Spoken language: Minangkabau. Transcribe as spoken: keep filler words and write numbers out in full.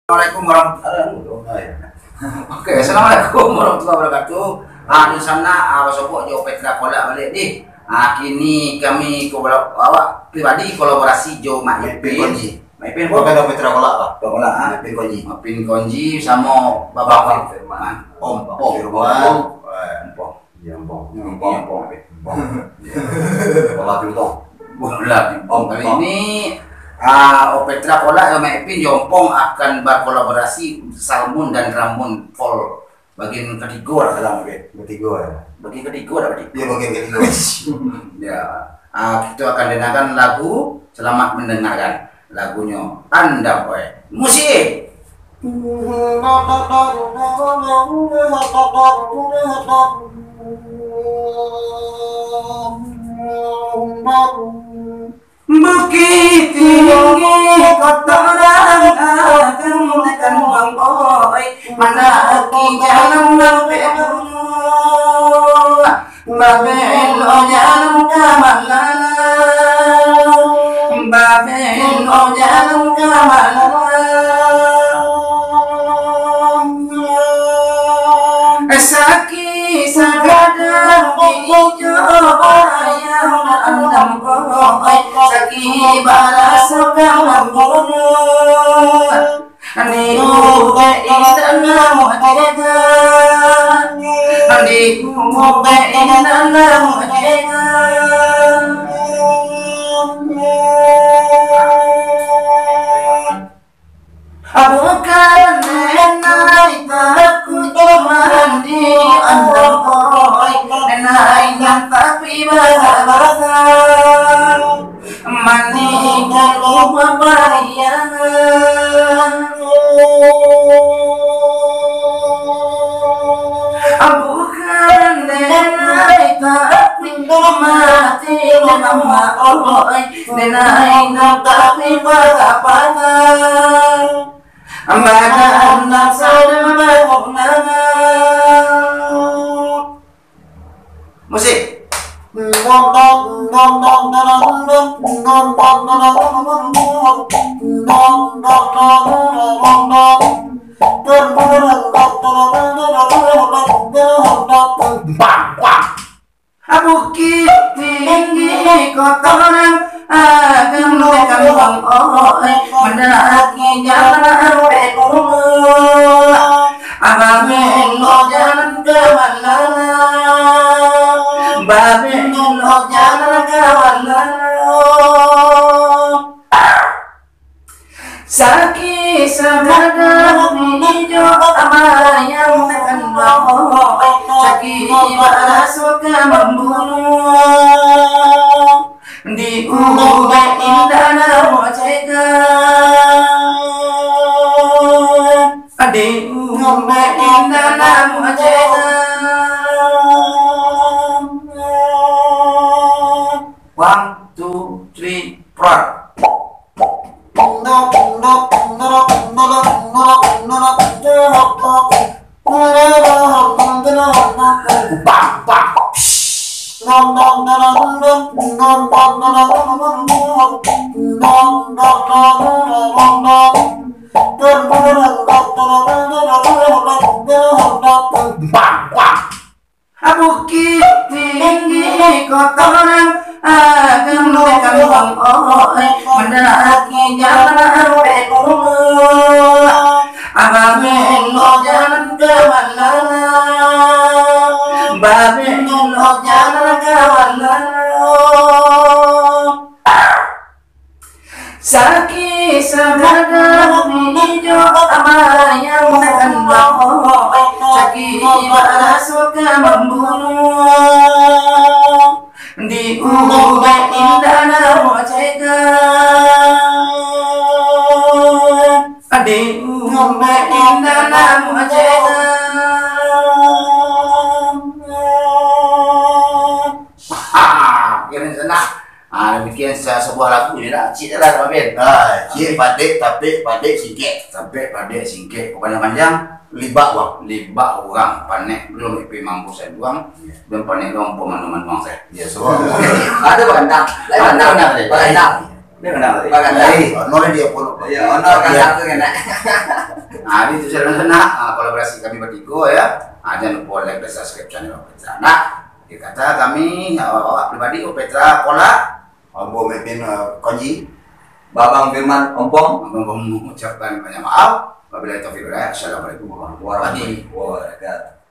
Assalamualaikum warahmatullahi wabarakatuh. Oke, assalamualaikum warahmatullahi wabarakatuh. Ah, di sana, ah, basopok jo Petra Kolak baliak, dih. Ah, kini kami ko bala-, awak pribadi kolaborasi jo Mak Ipin. Mak Ipin Konji. Mak Ipin Bukan Petra Kolak, Pak. Petra Kolak, ah. Mak Ipin Konji. Mak Ipin Konji samo Bapak Bapak Firman. Firman. Om, Om Firman. Firman. Eh, Om. Iya, Ompong. Iya, Ompong. Ompong, Ompong. Ompong. Iya. Bola pingpong. Bola pingpong. Kali ini, ah, Opetra Kolak jo Mak Ipin jo Ompong akan berkolaborasi Salmon dan Ramun Vol bagian ketiga lah dalam, oke. Ketiga, ya. Bagian ketiga dah, Dik? Iya, bagian ketiga. Ya. Ah, kita akan dengarkan lagu. Selamat mendengarkan lagunyo Andam Oi. Musik. Bukik Tinggi, koto nan akan tekan Bang Oi, mandaki jalan sampai gunung. Babelok jalan ka Malala, babelok jalan ka Malala. Sakik sagadang di ijo bayang andam Oi, sakik baraso ka mambunuah. Diubek indak namuah tega, diubek indak namuah tega. Bukan denai takuik mandi andam Oi, denai nan tapi basa-basa. Mandi dalam pariangan. Bukan denai tapi mati nama Oi, denai nan tapi patah-patah. Badan nan sadang batunangan. Musik. Bang, bang. Bukik Tinggi, koto nan akan tekan Bang Oi, mandaki jalan sampai gunung. Babelok jalan ka Malala, babelok jalan ka Malala. Sakik sagadang di ijo bayang tekan Bang Oi, sakik baraso ka mambunuah. Diubek indak namuah tega, diubek indak namuah tega. One, two, three, prod. Bang, bang. Bang, bang. Bukik Tinggi, koto nan akan tekan Bang Oi, mandaki jalan sampai gunung. Babelok jalan ka Malala, babelok jalan ka Malala. Sakik sagadang di ijo bayang tekan Bang Oi, sakik baraso ka mambunuah. Diubek indak namuah tega, diubek indak namuah tega. Ha, kira senang. Ah, demikian sa-, sebuah lagu je lah. Cik je lah, Abin. Ah, cik padek, tapek, padek, singkek. Tapek, padek, singkek. Panjang-panjang. Libak, bang. Libak urang. Panek belum, ipi mampu saduang. Iya. Belum panek dong, po manuang-manuang saya. Iya, so. Ada bagandang. Lain bagandang. Bagandang tadi. Bagandang. Dia bagandang tadi. Bagandang. Iya, honor dia pun. Iya, honor kan satu kena. Nah, jadi itu saudara-saudara, ah, kolaborasi kami bertiga ya. Ah, jangan lupa like dan subscribe channel Opetra. Nah, di kata kami, ah, awak pribadi Opetra Kola, Ambo Mepin, ah, Konji, Babang Firman Ompong, mengucapkan banyak maaf. Wabillahi taufiq wal hidayah. Assalamualaikum warahmatullahi wabarakatuh.